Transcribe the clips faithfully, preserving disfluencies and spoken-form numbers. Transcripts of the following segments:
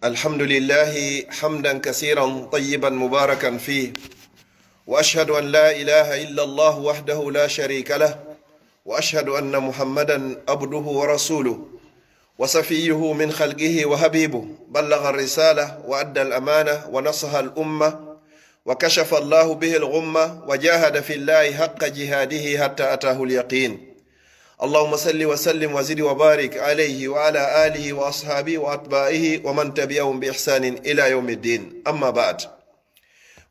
الحمد لله حمدا كثيرا طيبا مباركا فيه، وأشهد أن لا إله إلا الله وحده لا شريك له، وأشهد أن محمدا عبده ورسوله، وصفيه من خلقه وحبيبه، بلغ الرسالة وأدى الأمانة ونصح الأمة، وكشف الله به الغمة، وجاهد في الله حق جهاده حتى أتاه اليقين. اللهم صل وسلم وزد وبارك عليه وعلى آله وأصحابه وأتباعه ومن تبعهم بإحسان إلى يوم الدين. أما بعد.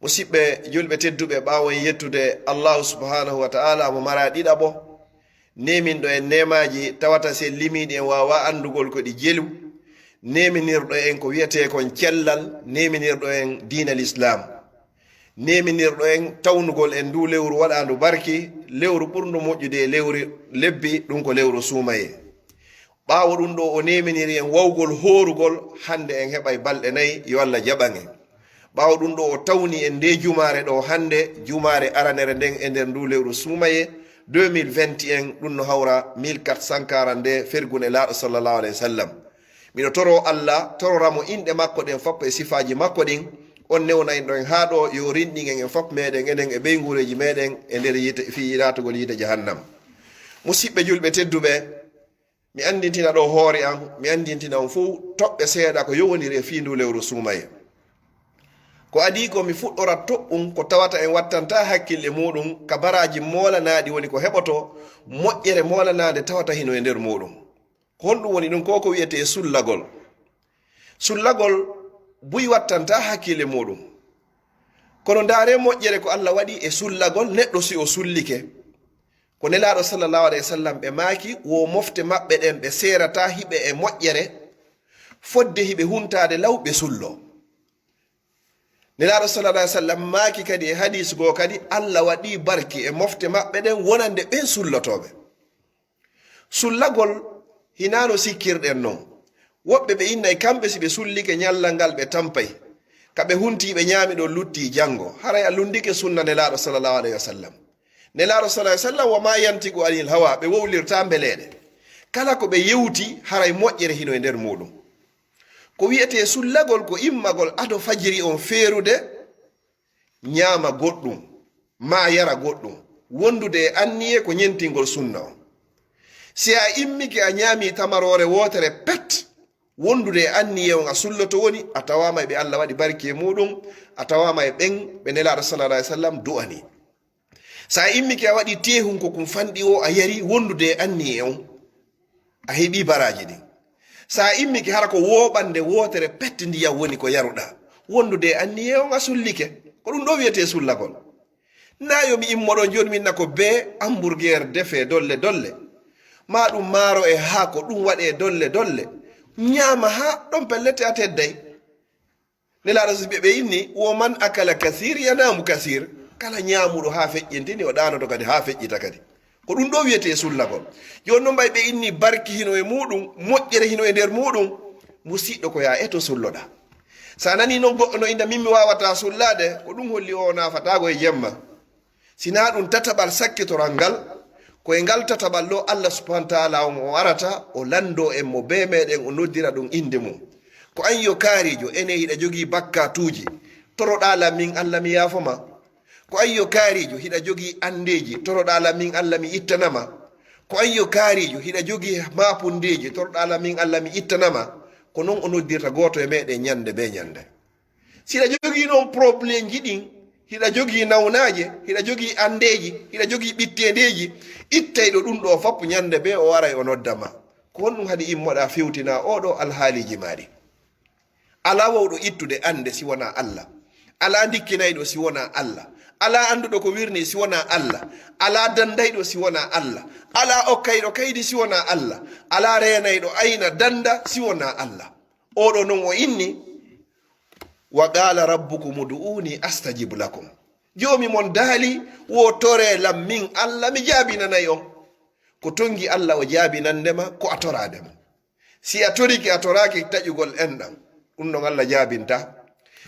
Musidɓe julɓe tedduɓe, ɓaawo en yettude Allahu subhanahu wa ta'ala mo mara ɗiɗaɓo, neminɗo en neemaaji tawata si en limiiɗi en waawa anndugol ko ɗi jelu, neminirɗo en ko wi'etee kon cellal, neminirɗo en diina Lislaam, neminirɗo en tawnugol en ndu lewru waɗaandu barki, lewru ɓurndu moƴƴude e lewru lebbi, ɗum ko lewru suumayee. Ɓaawo ɗum ɗo, o neminiri en wawgol hoorugol, hannde en heɓay balɗe nayi, yo Allah jaɓan en. Ɓaawo ɗum ɗo, o tawni en nde jumaare ɗo hannde, jumaare aranere nden e nder ndu lewru suumayee deux mille vingt et un, ɗum no hawra mille quatre cent quarante-deux, fergu Nelaaɗo sallallahu alayhi wa sallam. Miɗo toro Allah, torora mo inɗe makko ɗen fof e sifaaji makko ɗin. On newna en ɗo en haa ɗo, yo rinɗin en, en fof meɗen, enen e ɓeynguureeji meɗen e nder yiite, fii laatugol yiite jahannam. Musidɓe julɓe tedduɓe, mi anndintina ɗo hoore an, mi anndintina on fof toɓɓe seeɗa ko yowondiri e fii ndu lewru suumayee. Ko adii ko mi fuɗɗorat toɓɓum ko tawata en wattanta hakkille muɗum ka baraaji moolanaaɗi, woni ko heɓoto moƴƴere moolanaande tawata hino e nder muɗum. Ko honɗum woni ɗum? Ko ko wi'etee sullagol. Sullagol buy wattanta hakkille muɗum. Kono ndaare moƴƴere ko Allah waɗi e sullagol neɗɗo si o sullike. Ko Nelaaɗo sallallahu alayhi wa sallam ɓe maaki, wo mofte maɓɓe ɗen ɓe seerata hiɓe e moƴƴere, fodde hiɓe huntaade law ɓe sullo. Nelaaɗo sallallahu alayhi wa sallam maaki kadi e hadiis goo kadi, Allah waɗi barki e mofte maɓɓe ɗen wonande ɓen sullotooɓe. Sullagol hinaa no sikkirɗen non. Woɓɓe ɓe innay kamɓe si ɓe sullike ñallal ngal ɓe tampay. Ka ɓe hunti ɓe ñaami ɗon lutti janngo. Haray a lunndike sunna Nelaaɗo sallallahu alayhi wa sallam. Nelaaɗo sallallahu alayhi wa sallam, wa ma yantiqu anil hawa, ɓe wowlirta mbeleeɗe. Kala ko ɓe yewti, haray moƴƴere hino e nder muɗum. Ko wi'etee sullagol ko immagol ado fajiri on feerude, ñaama goɗɗum, maa yara goɗɗum, wondude e anniye ko ñentingol sunna on. Si a immike a ñaami tamaroore wootere pet, wondude e anniye on a sulloto woni, a tawaama e ɓe Allah waɗi barki e muɗum, a tawaama e ɓen ɓe Nelaaɗo sallallahu alayhi wa sallam du'ani. Sa immike a waɗi teehun ko kun fanɗi o a yari, wondude e anniye on, a heɓi baraaji ɗin. Sa immike hara ko wooɓande wootere pet ndiyam woni ko yaruɗa, wondude e anniye on a sullike. Ko ɗum ɗo wi'etee sullagol. Na yo mi immo ɗon jooni mi inna ko bee hamburger defee dolle dolle, maa ɗum maaro e haako ɗum waɗee dolle dolle, ñaama haa ɗon pellet a tedday. Nelaaɗo si ɓe, ɓe inni, wo man akala kasiir yanaamu kasiir. Kala ñaamuɗo haa feƴƴintini, o ɗaanoto kadi haa feƴƴita kadi. Ko ɗum ɗo wi'etee sullagol. Jooni non mbay ɓe inni barki hino e muɗum, moƴƴere hino e nder muɗum. Musiɗɗo ko yaa eto sulloɗaa. Sa nani non goɗɗo no inna min mi waawataa sullaade, ko ɗum holli o naafataago e jemma. Sinaa ɗum tataɓal sakkitoral ngal, ko e ngal tataɓal ɗo Allah subhanahu wa ta'ala on o arata, o lanndoo en mo bee meɗen, o noddira ɗum innde mum. Ko an yo kaariijo, ene hiɗa jogii bakkaatuuji, toroɗaa lam min Allah mi yaafo ma. Ko an yo kaariijo, hiɗa jogii anndeeji, toroɗaa lam min Allah mi ittana ma. Ko an yo kaariijo, hiɗa jogii maapundeeji, toroɗaa lam min Allah mi ittana ma. Ko non o noddirta gooto e meɗen ñannde bee ñannde. Si hiɗa jogii noon probleemji ɗin, hiɗa jogii nawnaaje, hiɗa jogii anndeeji, hiɗa jogii ɓitteendeeji, ittayɗo ɗum ɗoo fof ñannde bee o aray o nodda ma. Ko honɗum haɗi immoɗaa fewtinaa oo ɗoo alhaaliiji maa ɗin? Alaa wawɗo ittude annde si wonaa Allah. Alaa ndikkinayɗo si wonaa Allah. Alaa annduɗo ko wirnii si wonaa Allah. Alaa danndayɗo si wonaa Allah. Alaa okkayɗo kaydi si wonaa Allah. Alaa reenayɗo ayna dannda si wonaa Allah. Oo ɗoo non o inni, "Wa qaala rabbukum ud'uuni astajib lakum." Joomi mon daali, wo toree lam min Allah, mi jaabinanay on. Ko tonngi Allah o jaabinande ma ko a toraade mo. Si a torike a toraaki taƴugol enɗam, ɗum ɗon Allah jaabinta.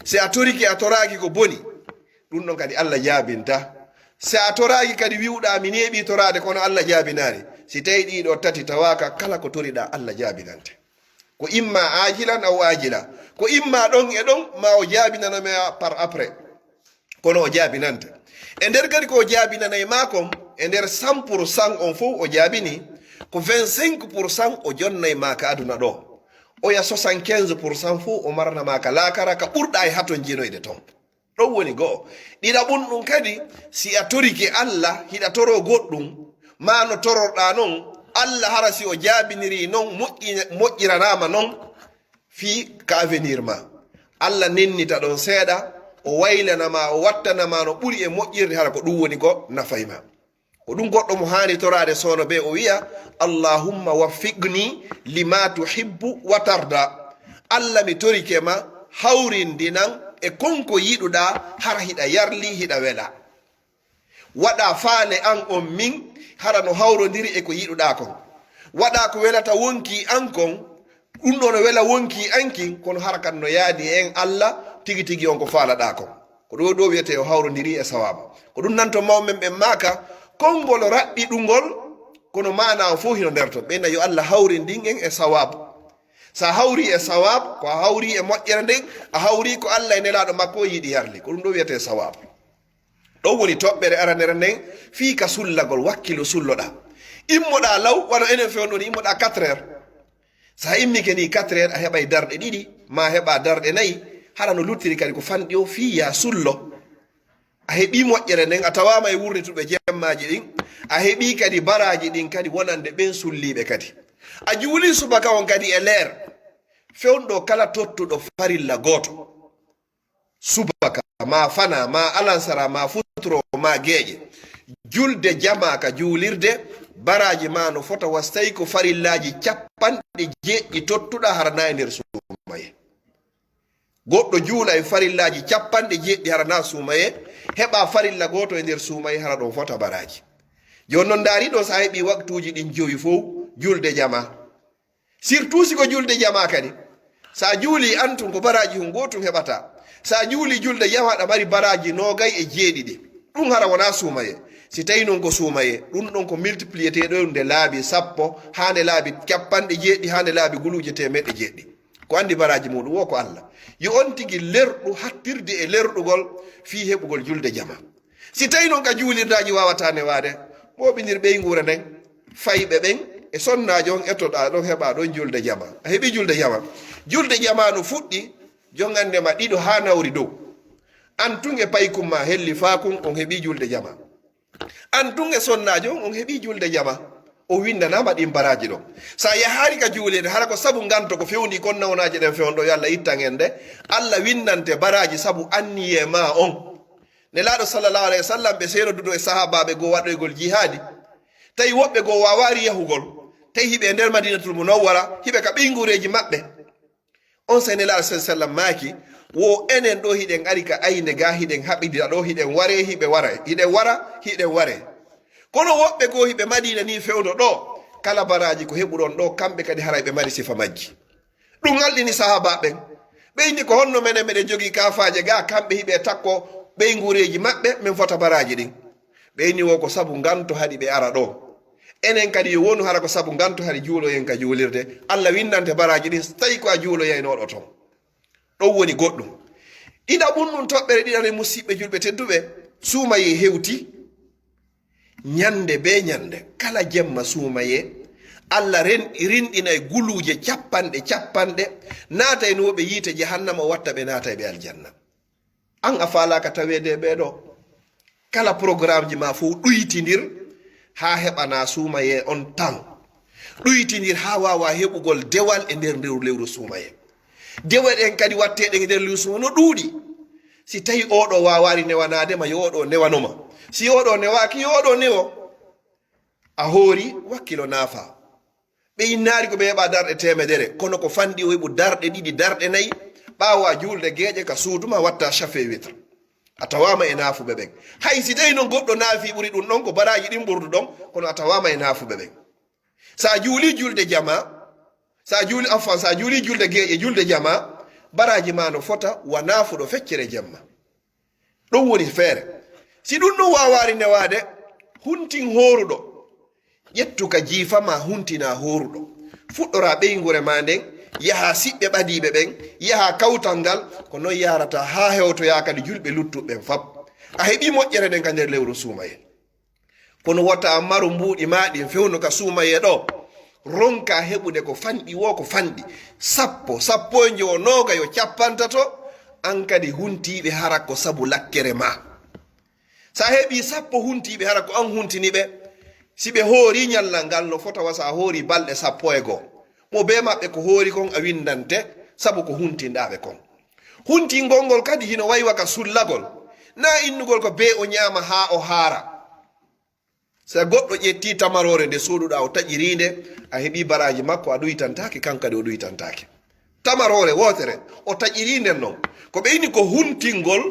Si a torike a toraaki ko boni, ɗum ɗon kadi Allah jaabinta. Si a toraaki kadi wi'uɗaa mi neeɓii toraade kono Allah jaabinaali. Si tawii ɗii ɗoo tati tawaaka, kala ko toriɗaa Allah jaabinante. Ko imma ajilan aw ajila. Ko imma ɗon e ɗon, ma o jaabinana ma par après. Kono o jaabinante. E nder kadi ko o jaabinanay ma kon, e nder cent pour cent on fof o jaabini, ko vingt-cinq pour cent o jonnay ma ka aduna ɗo. Oya soixante-quinze pour cent fof o marana ma ka laakara ka ɓurɗa e haton jinoyde ton. Ɗon woni go'o. Ɗiɗaɓun ɗum kadi, si a torike Allah, hiɗa toro goɗɗum, ma no tororɗa non, Allah hara si o jaabiniri non, moƴƴi-, moƴƴiranaama non, fii ka avenir ma. Allah nennita ɗon seeɗa, o waylana ma, o wattana ma no ɓuri e moƴƴirde, hara ko ɗum woni ko nafay ma. Ko ɗum goɗɗo mo haani toraade soono bee, o wi'a, "Allahumma waffiqni lima tuhibbu wa tarda." Allah, mi torike ma, hawrindinan e kon ko yiɗuɗaa, hara hiɗa yarli, hiɗa wela. Waɗa faale an on min, hara no hawrondiri e ko yiɗuɗaa kon. Waɗa ko welata wonkii an kon, ɗum ɗo no wela wonkii an kin, kono hara kan no yaadi en Allah tigi tigi on ko faalaɗaa kon. Ko ɗo ɗo wiyetee o hawrondiri e sawaaba. Ko ɗum nanto mawɓe men ɓen maaka, konngol raɓɓiɗungol, kono maana on fof hino nder ton. Ɓeyna yo Allah hawrindin en e sawaab. Sa hawri e sawaab, ko a hawri e moƴƴere nden, a hawri ko Allah e Nelaaɗo makko o yiɗi yarli. Ko ɗum ɗo wiyetee sawaab. Ɗon woni toɓɓere aranere nden, fii ka sullagol, wakkilo sulloɗaa. Immoɗaa law, wano enen fewndo ni, immoɗaa quatre heures. Sa immike ni quatre heures, a heɓay darɗe ɗiɗi, ma heɓa darɗe nayi, hara no luttiri kadi ko fanɗi o, fii ya sullo. A heɓi moƴƴere nden, a tawaama e wurnituɓe jemmaaji ɗin, a heɓi kadi baraaji ɗin kadi wonande ɓen sulliiɓe kadi. A juuli subaka on kadi e leer. Fewndo kala tottuɗo farilla gooto. Subaka, ma fana, ma alansara, ma futuro, ma geeƴe. Julde jama ka juulirde, baraaji ma no fota wa so tawi ko farillaaji capanɗe jeeɗiɗi tottuɗaa hara na e nder suumaye. Goɗɗo juula e farillaaji capanɗe jeeɗiɗi hara na suumaye, heɓa farilla gooto e nder suumaye hara ɗon fota baraaji. Jooni non ndaari ɗo so a heɓi waktuuji ɗin jowi fow, julde jama. Surtout si ko julde jama kadi. Sa juuli an tun ko baraaji hun gootun heɓata. Sa juuli julde jama aɗa mari baraaji noogay e jeeɗiɗi. Ɗun hara wona suumaye. Si tawi non ko suumaye, ɗun ɗon ko multiplier ɗo nde laabi sappo, haa nde laabi capanɗe jeeɗiɗi, haa nde laabi guluuje teemeɗɗe jeeɗiɗi. Ko andi baraaji muɗum wo ko Allah. Yo on tigi lerɗu hattirde e lerɗugol fii heɓugol julde jama. Si tawi non ka juulirdaaji waawata newaade, mooɓindir ɓeynguure nden, fayɓe ɓen e sonnaajo on ettoɗaa ɗon heɓa ɗon julde jama. A heɓi julde jama. Julde jama no fuɗɗi jongande ma ɗiɗo haa nawri dow. An tun e paykun ma helli faakun on heɓi julde jama. An tun e sonnaajo on, on heɓi julde jama. O winndanaama ɗin baraaji ɗon. Sa yahaari ka juulirde, hara ko sabu nganto ko fewndi kon nawnaaje ɗen fewndo, yo Allah ittan en ɗe. Allah winndante baraaji sabu anniyee ma on. Nelaaɗo sallallahu alayhi wa sallam ɓe seenoduɗo e sahaabaaɓe goo waɗoygol jihaadi. Tawi woɓɓe goo waawaari yahugol. Tawi hiɓe e nder Madinatul Munawwara, hiɓe ka ɓeynguureeji maɓɓe. Onsay Nelaaɗo sallallahu alayhi wa sallam maaki, wo enen ɗo hiɗen ari ka ayne ga, hiɗen haɓidira ɗo, hiɗen ware, hiɓe wara, hiɗen wara, hiɗen ware. Kono woɓɓe goo hiɓe Madiina ni fewndo ɗo, kala baraaji ko heɓuɗon ɗo, kamɓe kadi haray ɓe mari sifa majji. Ɗum alɗini sahaabaaɓe ɓen. Ɓe inni, "Ko honno menen meɗen jogii kaafaaje ga, kamɓe hiɓe takko ɓeynguureeji maɓɓe, men fota baraaji ɗin?" Ɓe inni, "Wo ko sabu nganto haɗi ɓe ara ɗo. Enen kadi yo wonu hara ko sabu nganto haɗi juuloyen ka juulirde. Allah winnante baraaji ɗin, so tawi ko a juuloyaynooɗo ton." Ɗon woni goɗɗum. Ɗiɗaɓun ɗum, toɓɓere ɗiɗaɓe, musiɓɓe julɓe tedduɓe, suumayee hewti. Ñande bee ñande, kala jemma suumayee, Allah ren-, rinɗinay guluuje capanɗe capanɗe, naataynooɓe yiite jahannama, o watta ɓe naatayɓe aljanna. An a faalaaka taweede e ɓee ɗoo. Kala programmeji ma fof ɗuytindir haa heɓana suumayee on tan. Ɗuytindir haa waawa heɓugol dewal e nder, nder lewru suumayee. Dewe ɗen kadi watteeɗen e nder lewru suumayee no ɗuuɗi. Si tawi oo ɗoo waawaali newanaade ma, yo oo ɗoo newano ma. Si oo ɗoo newaaki, yo oo ɗoo newo. A hoori, wakkilo naafa. Ɓe innaali ko ɓe heɓa darɗe teemedere, kono ko fanɗi o heɓu darɗe ɗiɗi, darɗe nayi, ɓaawo a juulde geeƴe ka suudu ma, watta chafe witre. A tawaama e naafuɓe ɓen. Hay si tawi non goɗɗo naafi ɓuri ɗum ɗon, ko baraaji ɗin ɓurdu ɗon, kono a tawaama e naafuɓe ɓen. Sa juuli julde jama, sa juuli, afwan, sa juuli julde geeƴe, julde jama, baraaji ma no fota wa naafuɗo feccere jemma. Ɗum woni feere. Si ɗum ɗum waawaali newaade, huntin hooruɗo. Ƴettu ka jiifa ma, huntina hooruɗo. Fuɗɗora ɓeynguure ma nden, yaha siɓɓe ɓadiiɓe ɓen, yaha kawtal ngal. Ko non yahrata haa hewtoya kadi julɓe luttuɓe ɓen fop. A heɓi moƴƴere nden ka nder lewru suumayee. Kono wota maru mbuuɗi ma ɗin fewndo ka suumayee ɗo. Ronka heɓude ko fanɗi woo ko fanɗi. Sappo, sappo e njowo, noogayo, cappantato. An kadi huntiiɓe hara ko sabu lakkere ma. Sa heɓi sappo huntiiɓe hara ko an huntini ɓe. Si ɓe hoori ñallal ngal no fota wa sa hoori balɗe sappo e goo. Mo bee maɓɓe ko hoori kon a windante sabu ko huntinɗaa ɓe kon. Huntingol ngol kadi hino wayi wa ka sullagol. Na innugol ko bee o ñaama haa o haara. Sa goɗɗo ƴetti tamaroore nde sooduɗaa o taƴirii nde, a heɓi baraaji makko, a ɗuytantaake, kan kadi o ɗuytantaake. Tamaroore wootere, o taƴirii nden non. Ko ɓe inni ko huntingol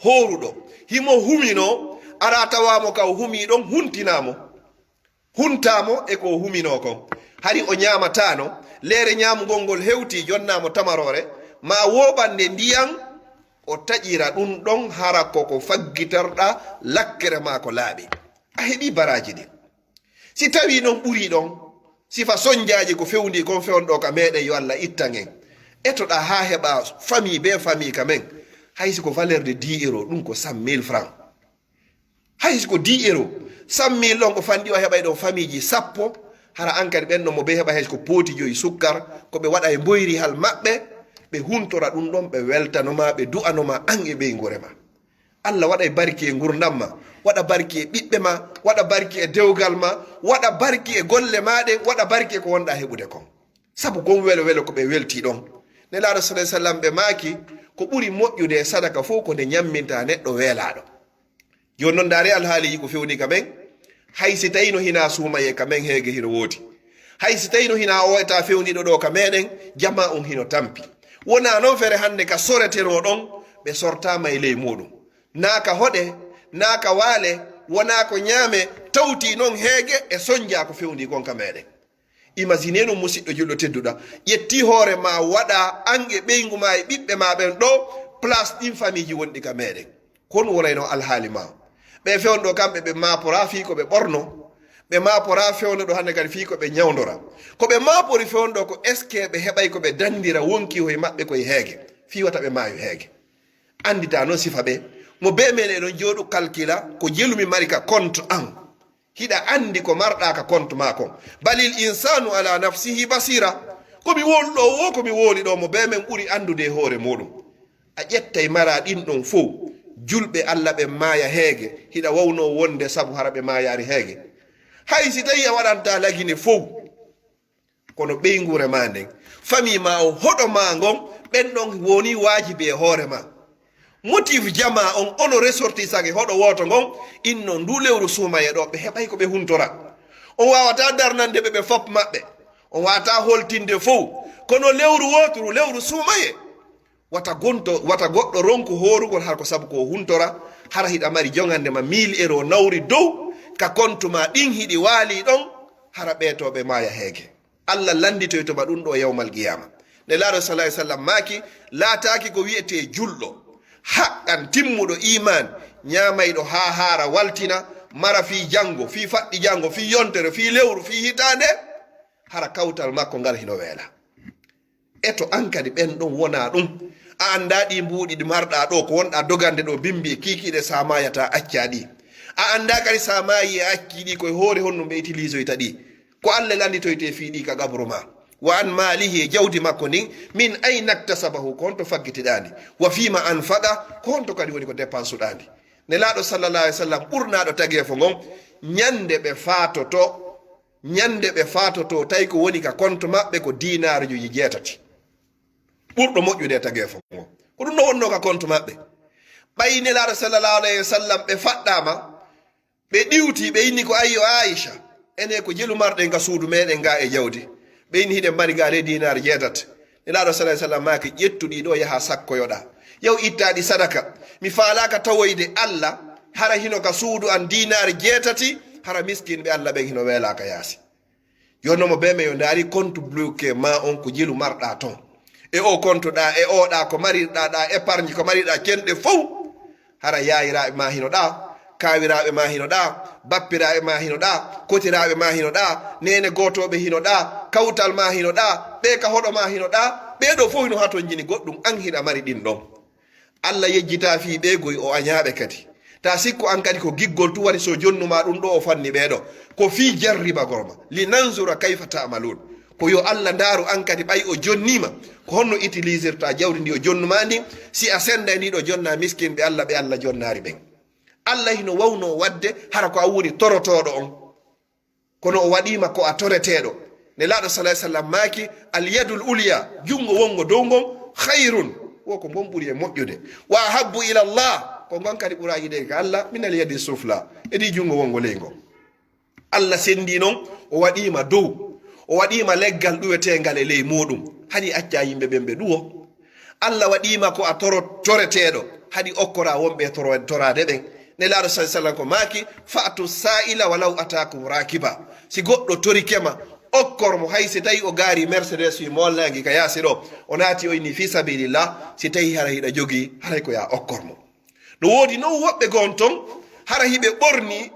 hooruɗo. Himo huminoo, araa tawaa mo ka o humii ɗon, huntinaa mo. Huntaa mo e ko o huminoo kon. Hari o ñaamataano, leere ñaamugol ngol hewtii, jonnaa mo tamaroore, maa wooɓande ndiyan, o taƴira ɗun ɗon, hara ko ko faggitorɗaa lakkere maa ko laaɓi. A heɓii baraaji ɗin. Si tawii non ɓurii ɗon, sifa sonjaaji ko fewndii kon fewndo ka meɗen, yo Alla ittan en. Etoɗaa haa heɓaa famii bee famii ka men, hay si ko valeur de dix euros, ɗun ko cent mille francs. Hay si ko dix euros, cent mille ɗon ko fanɗi o heɓay ɗon famiiji sappo, hara an kadi ɓen ɗon mo bee heɓa hay si ko pooti joyi sukkar, ko ɓe waɗa e mboyri hal maɓɓe, ɓe huntora ɗun ɗon, ɓe weltano ma, ɓe du'ano ma an e ɓeynguure ma. Alla waɗay barki e ngurndan ma, waɗa barki e ɓiɓɓe ma, waɗa barki e dewgal ma, waɗa barki e golle ma ɗen, waɗa barki e ko wonɗaa heɓude kon. Sabu kon welo welo ko ɓe weltii ɗon. Nelaaɗo sallallahu alayhi wasallam ɓe maaki, ko ɓuri moƴƴude e sadaka fow ko nde ñamminta neɗɗo weelaaɗo. Jooni non ndaaree alhaaliiji ko fewndii ka men. Hay si tawii no hinaa suumayee ka men heege hino woodi. Hay si tawii no hinaa oo eta fewndiiɗo ɗoo ka meɗen, jamaa on hino tampi. Wonaa non fere hannde ka soretenoo ɗon, ɓe sortaama e ley muuɗum. Naa ka hoɗe, naa ka waale, wonaa ko ñaame, tawtii non heege e sonjaa ko fewndii kon ka meɗen. Imaginez non musiɗɗo julɗo tedduɗaa, ƴettii hoore ma waɗaa an e ɓeyngu ma e ɓiɓɓe ma ɓen ɗoo place ɗin famiiji wonɗi ka meɗen. Ko honɗum wonayno alhaali ma? Ɓee fewndo ɗoo kamɓe ɓe maaporaa fii ko ɓe ɓorno, ɓe maaporaa fewndo ɗoo hannde kadi fii ko ɓe ñawndora. Ko ɓe maapori fewndo ɗoo ko est-ce que ɓe heɓay ko ɓe danndira wonkii hoy maɓɓe koy heege, fii wata ɓe maayu heege. Annditaa non sifa ɓe. Mo bee men eɗon jooɗu kalkila ko jelu mi mari ka compte an. Hiɗa anndi ko marɗaa ka compte maa kon. Balil insanu ala nafsihi basira. Ko mi wowluɗo woo, ko mi wowli ɗoo, mo bee men ɓuri anndude e hoore muuɗum. A ƴettay maraa ɗin ɗon fow. Julɓe Alla ɓen maaya heege, hiɗa wawnoo wonde sabu hara ɓe maayaali heege. Hay si tawii a waɗantaa lagine fow, kono ɓeynguure maa nden, famii maa on, hoɗo maa ngon, ɓen ɗon woni waajibi e hoore maa. Motif jamaa on, ono ressortissant e hoɗo wooto ngon, inno ndu lewru suumayee ɗoo, ɓe heɓay ko ɓe huntora. On waawataa darnande ɓe ɓe fop maɓɓe. On waawataa holtinde fow. Kono lewru wooturu, lewru suumayee, wata gonto, wata goɗɗo ronku hoorugol har ko sabu ko o huntora, hara hiɗa mari jongande ma mille euro nawri dow ka kontu ma ɗin hiɗi waalii ɗon, hara ɓeetooɓe maaya heege. Alla lannditoyto ma ɗum ɗoo yawmal qiyaama. Nelaaɗo sallallahu alayhi wa sallam maaki, laataaki ko wi'etee julɗo, haqqan timmuɗo iimaan, ñaamayɗo haa haara waltina, mara fii janngo, fii faɗɗi janngo, fii yontere, fii lewru, fii hitaande, hara kawtal makko ngal hino weela. E to an kadi ɓen ɗon wonaa ɗum. A anndaa ɗii mbuuɗi ɗi marɗaa ɗoo, ko wonɗaa dogande ɗoo, bimbi e kiikiiɗe, sa maayataa accaa ɗi. A anndaa kadi sa maayii a accii ɗi, ko e hoore honɗum ɓe utilisoyta ɗi. Ko Alla lannditoytee fii ɗi ka qabru ma. Wa an maalihi, e jawdi makko ndin, min ayna iktasabahu, ko honto faggitiɗaa ndi. Wa fiima anfaqa, ko honto kadi woni ko depansuɗaa ndi. Nelaaɗo sallallahu alayhi wa sallam, ɓurnaaɗo tageefo ngon, ñande ɓe faatoto, ñande ɓe faatoto, tawi ko woni ka konto maɓɓe ko diinaaruuji jeetati. Ɓurɗo moƴƴude e tageefo ngon. Ko ɗum ɗo wonnoo ka konto maɓɓe. Ɓay Nelaaɗo sallallahu alayhi wa sallam ɓe faɗɗaama, ɓe ɗiwti, ɓe inni ko, "Ayyo Aisha, enen ko jelu marɗen ka suudu meɗen nga e jawdi." Ɓe inni, "Hiɗen mari nga de diinaar jeetati." Nelaaɗo sallallahu alayhi wa sallam maaki, "Ƴettu ɗi ɗoo, yaha sakkoyoɗaa. Yahu ittaa ɗi sadaka. Mi faalaaka tawoyde Alla, hara hino ka suudu an diinaar jeetati, hara miskinɓe Alla ɓen hino weelaa ka yaasi." Yo nomo bee men yo ndaari compte bloqué ma on, ko jelu marɗaa ton. E o compte ɗaa, e o ɗaa, ko marirɗaa ɗaa, épargne, ko mariɗaa cenɗe fow. Hara yaayiraaɓe ma hino ɗaa, Kaawiraaɓe ma hino ɗa, bappiraaɓe ma hino ɗa, kotiraaɓe ma hino ɗa, neene gootooɓe hino ɗa, kawtal ma hino ɗa, ɓee ka hoɗo ma hino ɗa, ɓee ɗoo fof hino hatonjini goɗɗum, an hiɗa mari ɗin ɗon. Alla yejjitaa fii ɓee goy, o añaa ɓe kadi. Taa sikku an kadi ko giggol tun waɗi so jonnu maa ɗun ɗoo o fanni ɓee ɗoo. Ko fii jarribagol ma. Linanzura kayfa ta'maluun. Ko yo Alla ndaaru an kadi ɓay o jonnii ma, ko honno utilisirtaa jawdi ndi o jonnu maa ndin, si a sennday ndi ɗoo jonnaa miskinɓe Alla ɓe Alla jonnaali ɓen. Alla hino wawnoo waɗde hara ko a woni torotooɗo on. Kono o waɗii ma ko a toreteeɗo. Nelaaɗo, sallallahu alayhi wa sallam, maaki, "Al yadul ulya, junngo wonngo dow ngon, khayrun, wo ko ngon ɓuri e moƴƴude. Wa ahabbu ila Allah, ko ngon kadi ɓura yiɗeede ka Alla, min al yadi sufla, edii junngo wonngo ley ngon." Alla senndii non, o waɗii ma dow, o waɗii ma leggal ɗuweteengal e ley muuɗum. Hani accaa yimɓe ɓen ɓe ɗuwo. Alla waɗii ma ko a toro-, toreteeɗo, haɗi okkoraa wonɓe e toro-, toraade ɓen. Nelaaɗo, sallallahu alayhi wa sallam, ko maaki, "Fa'tu sa'ila walaw atakum rakiba." Si goɗɗo torike ma, okkor mo, hay si tawi o gaari Mercedes wi moolnaangi ka yaasi ɗoo, o naati o inni fi sabilillah, si tawi hara hiɗa jogii, haray ko yaa okkor mo. No woodi non woɓɓe goo ton, hara hiɓe ɓornii,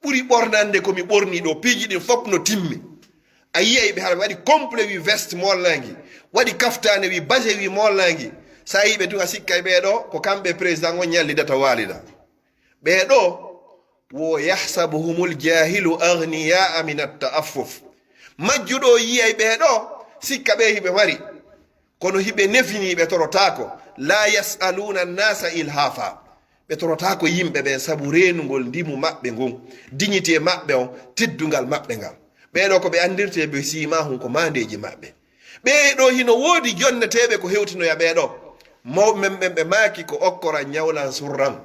ɓuri ɓornande ko mi ɓornii ɗoo, piiji ɗin fof no timmi. A yi'ay ɓe hara ɓe waɗi complet wi veste moolnaangi, waɗi kaftaane wi base wi moolnaangi. So a yi'i ɓe tun a sikkay ɓee ɗoo ko kamɓe président on ñallidata waalida. Ɓee ɗoo wo yahsabuhumul jahilu aghniyaa min at-ta'affuf. Majjuɗo o yi'ay ɓee ɗoo sikka ɓee hiɓe mari. Kono hiɓe nefini, ɓe torotaako. La yas'aluna an-nasa ilhafa. Ɓe torotaako yimɓe ɓen sabu reenugol ndimu maɓɓe ngun, dignité maɓɓe on, teddungal maɓɓe ngal. Ɓee ɗoo ko ɓe anndirtee be simahum ko maandeeji maɓɓe. Ɓee ɗoo hino woodi jonneteeɓe ko hewtinoya ɓee ɗoo. Mawɓe men ɓen ɓe maaki ko okkoran ñawlan surran.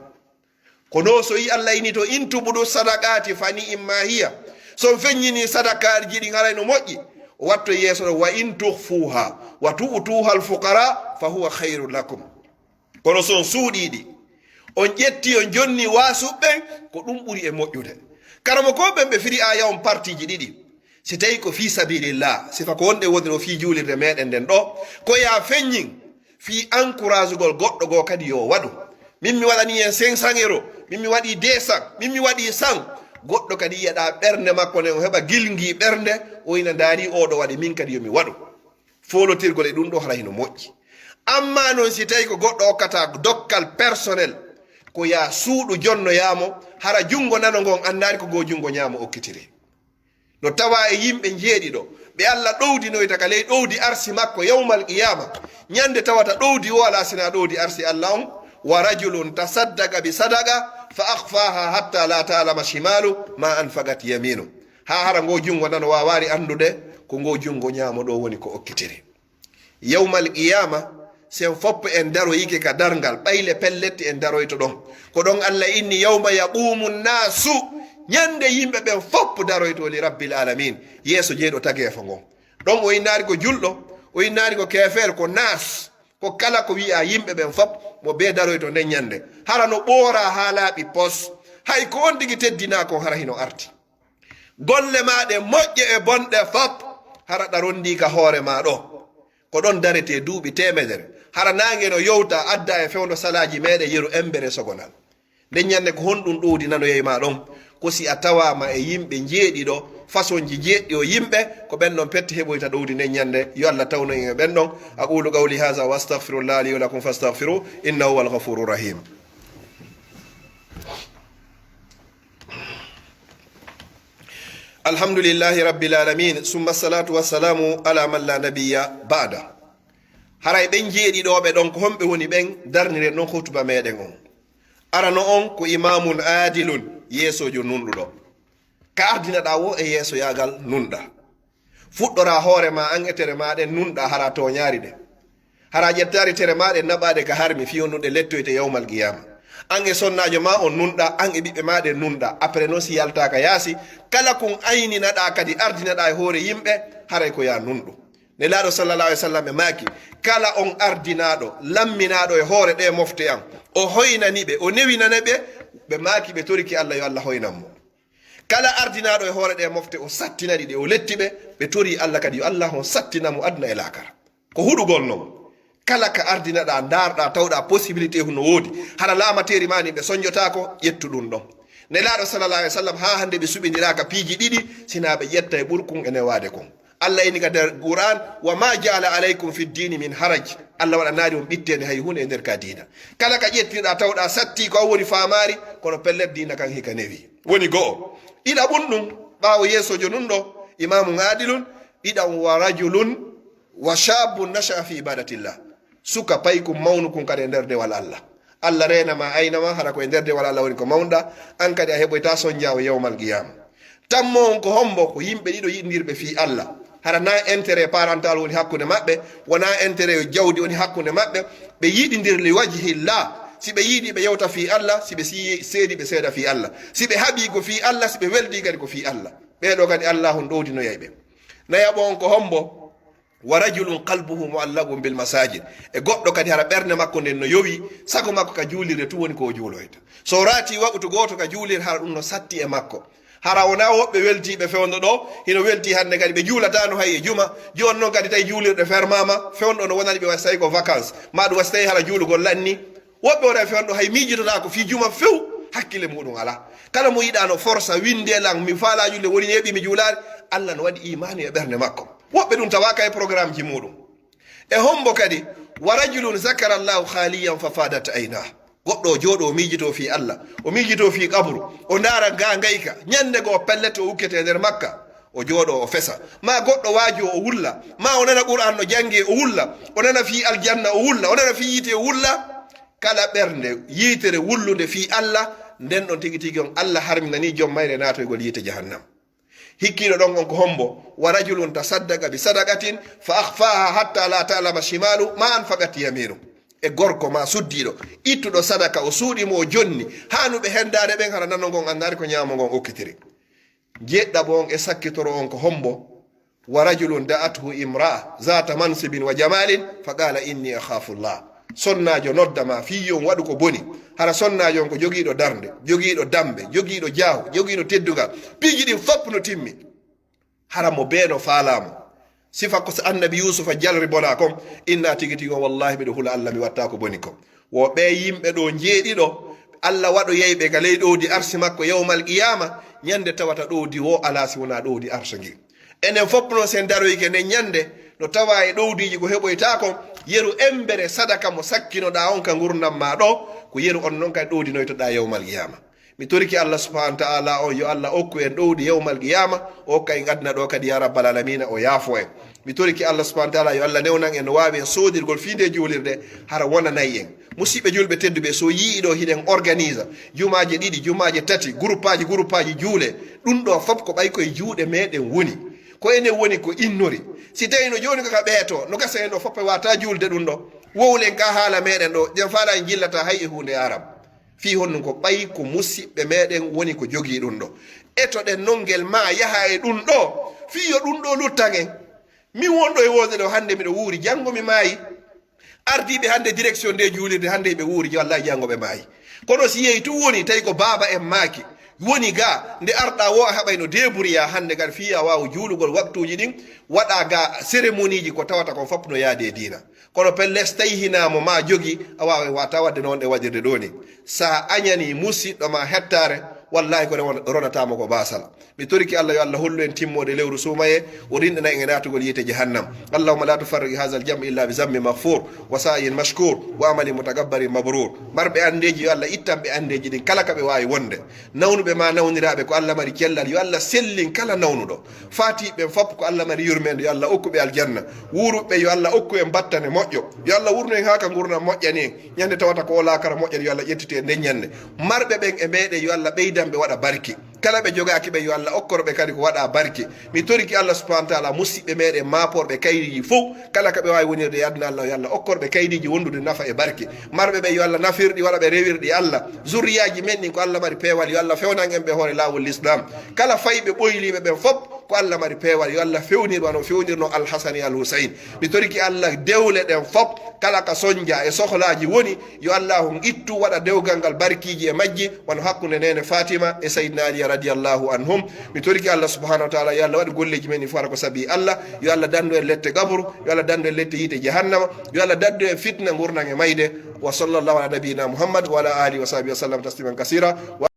Kono so yi Allah ini to, "In tubdu sadaqati fa ni'imma hiya." So on feññini sadakaaji ɗin haray no moƴƴi. O watto yeeso ɗo, "Wa in tukhfuha wa tu'tuha al-fuqara fa huwa khairun lakum." Kono so on suuɗii ɗi, on ƴetti, on jonni waasuɓe ɓen, ko ɗum ɓuri e moƴƴude. Karamokooɓe ɓen ɓe firi aaya on partiiji ɗiɗi. Si tawii ko fii sabilillah, sifa ko wonde woniri o fii juulirde meɗen nden ɗo, ko yaa feññin fii encouragugol goɗɗo goo kadi yo waɗu. Min mi waɗanii en cinq cents euros, min mi waɗii deux cents, min mi waɗii cent. Goɗɗo kadi yi'aɗaa ɓernde makko nden, o heɓa gilngii ɓernde, o ina ndaari oo ɗo waɗi, min kadi yo mi waɗu. Foolotirgol e ɗum ɗo hara hino moƴƴi. Ammaa non si tawii ko goɗɗo okkata dokkal personnel, ko yaa suuɗu jonnoyaa mo, hara junngo nano ngon anndaali ko ngoo junngo ñaamo okkitiri. No tawaa e yimɓe njeeɗiɗo, ɓe Alla ɗowdinoyta ka ley ɗowdi arsi makko yawmal qiyaama, ñande tawata ɗowdi o alaa sinaa ɗowdi arsi Alla on, "Wa rajulun tasaddaqa bi sadaqa fa akhfaha hatta la ta'lama shimalu ma anfaqat yaminu." Haa hara ngoo junngo nano waawaali anndude ko ngoo junngo ñaamo ɗo woni ko okkitiri. Yawmal qiyaama, sen fof en daroyike ka darngal, ɓayle pellet en daroyto ɗon. Ko ɗon Alla inni, "Yawma yaqumu nnaasu," ñande yimɓe ɓen fof daroyto li rabbil aalamiin, yeeso jeyɗo tageefo ngon. Ɗon o innaali ko julɗo, o innaali ko keefeer, ko naas, ko kala ko wi'aa yimɓe ɓen fof, mo bee daroyto nden ñande. Hara no ɓooraa haa laaɓi pos. Hay ko on tigi teddinaa kon hara hino arti. Golle maa ɗe moƴƴe e bonɗe fop, hara ɗa ronndii ka hoore maa ɗo. Ko ɗon daretee duuɓi teemedere. Hara naange no yowta, adda e fewndo salaaji meeɗen yeru embere sogonal. Nden ñande ko honɗum ɗowdi nanoyay maa ɗon? Ko si a tawaama e yimɓe njeeɗiɗo, fasonji jeeɗiɗo yimɓe, ko ɓen ɗon pette heɓoyta ɗowdi nden ñande. Yo Allah tawnu en e ɓen ɗon. أقول قولي هذا وأستغفر الله لي ولكم فاستغفروه إنه هو الغفور الرحيم. Alhamdulillahi rabbil alamin, summa salatu wassalamu ala man la nabiyya ba'da. Haray ɓen jeeɗiɗo ɓe ɗon, ko homɓe woni ɓen? Darniren non hutuba meɗen on. Arano on ko imamun adilun, yeesojo nunɗuɗo. Ka ardinaɗa wo e yeesoyagal nunɗa. Fuɗɗora hoore ma an e tere ma ɗen nunɗa, hara toñaari ɗe. Hara ƴettaari tere ma ɗen naɓaade ka harmi fii honɗum ɗe lettoyte yawmal qiyaama. An e sonnaajo ma on nunɗa, an e ɓiɓɓe ma ɗen nunɗa. Après non si yaltaa ka yaasi, kala kun ayninaɗa kadi ardinaɗa e hoore yimɓe, haray ko yaa nunɗu. Nelaaɗo sallallahu alayhi wa sallam e maaki, kala on ardinaaɗo, lamminaaɗo e hoore ɗe mofte an, o hoynani ɓe, o newinana ɓe, ɓe maaki ɓe toriki Allah yo Allah hoynan mo. Kala ardinaaɗo e hoore ɗe mofte, o sattinani ɗe, o letti ɓe, ɓe torii Allah kadi yo Allah on sattina mo aduna e laakara. Ko huɗugol non. Kala ka ardinaɗa, ndaarɗa, tawɗa possibilité hun no woodi. Hara laamateeri ma ni ɓe sonjotaako, ƴettu ɗum ɗon. Nelaaɗo sallallahu alaihi wasallam, haa hannde ɓe suɓindiraaka piiji ɗiɗi, sinaa ɓe ƴetta e ɓurkun e newaade kun. Allah ini ka nder Qur'an, "Wa ma ja'ala alaykum fi ddini min haraj." Allah waɗanaali on ɓitteende hay huunde e nder ka diina. Kala ka ƴettirɗaa tawɗaa satti ko an woni faamaari, kono pellet diina kan hika newi. Woni go'o. Ɗiɗaɓun ɗum, ɓaawo yeesoojo nun ɗo, imamun adilun, ɗiɗaɓun, "Wa rajulun, wa shabbun nasha'a fi ibadatillah." Suka paykun mawnukun kadi e nder dewal Allah. Allah reena ma, ayna ma, hara ko e nder dewal Allah woni ko mawnɗa, an kadi a heɓoyta sonjaawo yawmal qiyama. Tammo on ko hombo? Ko yimɓe ɗiɗo yiɗindirɓe fii Allah. Hara na intérêt parental woni hakkunde maɓɓe, wona intérêt jawdi woni hakkunde maɓɓe. Ɓe yiɗindir li wajhillah. Si ɓe yiɗi ɓe yewta fii Allah, si ɓe si-, seedi ɓe seeda fii Allah. Si ɓe haɓi ko fii Allah, si ɓe weldi kadi ko fii Allah. Ɓee ɗo kadi Allah on ɗowdinoyay ɓe. Nayaɓo on ko hombo? "Wa rajulun qalbuhu mu'allaqun bil masajid." E goɗɗo kadi hara ɓernde makko nden no yowi, sago makko ka juulirde tun woni ko o juuloyta. So raati waqtu gooto ka juulirde, hara ɗum no satti e makko. Hara wona woɓɓe weltiiɓe fewndo ɗo, hino welti hannde kadi ɓe juulataano hay e juma, jooni non kadi tawi juulirɗe fermaama, fewndo no wonani ɓe wa-, tawi ko vacances, ma ɗum wa-, tawi hara juulugol lanni. Woɓɓe wona e fewndo hay miijototaako fii juma few, hakkille muɗum alaa. Kala mo yiɗaa no forsa, winde lan, mi faalaa julde, woni neeɓi mi juulaali, Allah no waɗi imaanu e ɓernde makko. Woɓɓe ɗum tawaaka e programmeji muɗum. E hombo kadi? "Wa rajulun zakara Allahu khaliyan fa fadat aynah." Goɗɗo o jooɗo o miijito fii Allah, o miijito fii qabru, o ndaara ga ngayka, ñande goo pellet o ukkete nder makka, o jooɗo o fesa. Ma goɗɗo waajo o wulla, ma o nana Qur'an no jange o wulla, o nana fii aljanna o wulla, o nana fii yiite o wulla. Kala ɓernde yiitere wullunde fii Allah, nden ɗon tigi tigi on Allah harminani jom mayre naatoygol yiite jahannam. Hikkiiɗo ɗon on ko hombo? "Wa rajulun tasaddaqa bi sadaqatin fa akhfaha hatta la ta'lama shimalu ma anfaqat yaminu." E gorko ma suddiiɗo, ittuɗo sadaka, o suuɗi mo, o jonni, haanuɓe hendaade ɓen hara nano ngon annaari ko ñaamo ngon okkitiri. Jeɗɗaɓo on e sakkitoro on ko hombo? "Wa rajulun da'athu imra'a zata mansibin wa jamalin fa qala inni akhafu Allah." Sonnaajo nodda ma fii yo on waɗu ko boni. Hara sonnaajo on ko jogiiɗo darnde, jogiiɗo dambe, jogiiɗo jaahu, jogiiɗo teddungal. Piiji ɗin fop no timmi. Hara mo bee no faalaa mo. Sifa ko so annabi Yuusufa jalri bonaa kon, inna tigi tigi on, "Wallaahi miɗo hula Allah mi watta ko boni kon." Wo ɓee yimɓe ɗo njeeɗiɗo, Allah waɗoyay ɓe ka ley ɗowdi arsi makko yawmal qiyaama, ñande tawata ɗowdi wo alaa si wonaa ɗowdi arsa ngin. Enen fof noon, si en daroyike nden ñande, no tawa e ɗowdiiji ko heɓoyta kon, yeru embere sadaka mo sakkinoɗa on ka ngurndan ma ɗo, ko yeru on noon kadi ɗowdinoytoɗa yawmal qiyama. Mi torike Allah subhanahu wa ta'ala on, yo Allah okku en ɗowdi yawmal qiyama, o okka en aduna ɗo kadi ya rabbal alamina, o yaafo en. Mi torike Allah subhanahu wa ta'ala, yo Allah newnan en no waawi en soodirgol fii nde juulirde, hara wonanay en. Musidɓe julɓe tedduɓe, so yi'i ɗo hiɗen organise jumaaje ɗiɗi, jumaaje tati, groupeaji, groupeaji juule, ɗum ɗo fof ko ɓay koye juuɗe meɗen woni. Ko enen woni ko innori. Si tawi no jooni ko ka ɓeeto, no gasa en ɗo fof e wata juulde ɗum ɗo. Wowlen ka haala meɗen ɗo, ƴen faala en jillata hay e huunde Arab. Fii honɗum? Ko ɓay ko musiɓɓe meɗen woni ko jogii ɗum ɗo. Etoɗen non ngel ma yaha e ɗum ɗo, fii yo ɗum ɗo luttan en. Min wonɗo e wonde ɗo hannde miɗo wuuri, janngo mi maayi. Ardiiɓe hannde direction nde juulirde hannde ɓe wuuri, wallahi janngo ɓe maayi. Kono si yehi tun woni tawi ko baaba en maaki, woni ga nde arɗa wo a haɓay no débrouilla hannde kadi fii a waawa juulugol waktuuji ɗin, waɗa ga cérémonieji ko tawata kon fof no yaade e diina. Kono pelle so tawi hinaa mo ma jogi, a waaway wata waɗde no wonɗe waɗirde ɗo ni. Sa añani musiɗɗo ma hettaare, wallahi ko rewan-, ronataamo ko baasal. Mi torike Allah yo Allah hollu en timmoode lewru suumaye, o rinɗina en e naatugol yiite jahannam. Allahumma la tufarriq hadha al-jam illa bi zambi maghfur, wa sa'yin mashkur, wa amalin mutagabbarin mabrur. Marɓe andeeji yo Allah ittan ɓe andeeji ɗin kala ka ɓe waawi wonde. Nawnuɓe ma nawniraaɓe ko Allah mari cellal, yo Allah sellin kala nawnuɗo. Faatiiɓe ɓen fof ko Allah mari yurmeende, yo Allah okku ɓe aljanna. Wuuruɓe ɓe yo Allah okku en battane moƴƴo. Yo Allah wurnu en haa ka ngurndan moƴƴani en. Ñande tawata ko o laakara moƴƴani, yo Allah ƴettite en nden ñande. Marɓe ɓen e meɗen yo Allah ɓeydan ɓe waɗa barke. Kala ɓe jogaaki ɓe yo Allah okkoro ɓe kadi ko waɗa barke. Mi torike Allah subhanahu wa ta'ala musiɓɓe meɗen maaporɓe kayriiji fof. Kala ka ɓe waawi wonirde e aduna Allah, yo Allah okkor ɓe kaydiiji wondude nafa e barke. Marɓe ɓe yo Allah nafirɗi waɗa ɓe rewirɗi Allah. Zurriyaaji men ɗin ko Allah mari peewal, yo Allah fewnan en ɓe hoore laawol Lislaam. Kala fayɓe ɓoyliiɓe ɓen fof ko Allah mari peewal, yo Allah fewnir wano fewnirno Al Hasan e Al Husayn. Mi torike Allah dewle ɗen fof, kala ka sonja e sohlaaji woni, yo Allah on ittu waɗa dewgal ngal barkiiji e majji, wano hakkunde neene Fatima e Sayyidina Ali radiyallahu anhum. Mi torike Allah subhanahu wa ta'ala, yo Allah waɗu golleeji men ɗi fof hara ko sabi Allah. Yo Allah dandu en lette gaburu, yo Allah dandu en lette yiite jahannama, yo Allah dandu en fitna ngurndan e mayde. Wa sallallahu ala nabiyyina Muhammad wa ala alihi wa sahbihi wa sallam tasliman kasira.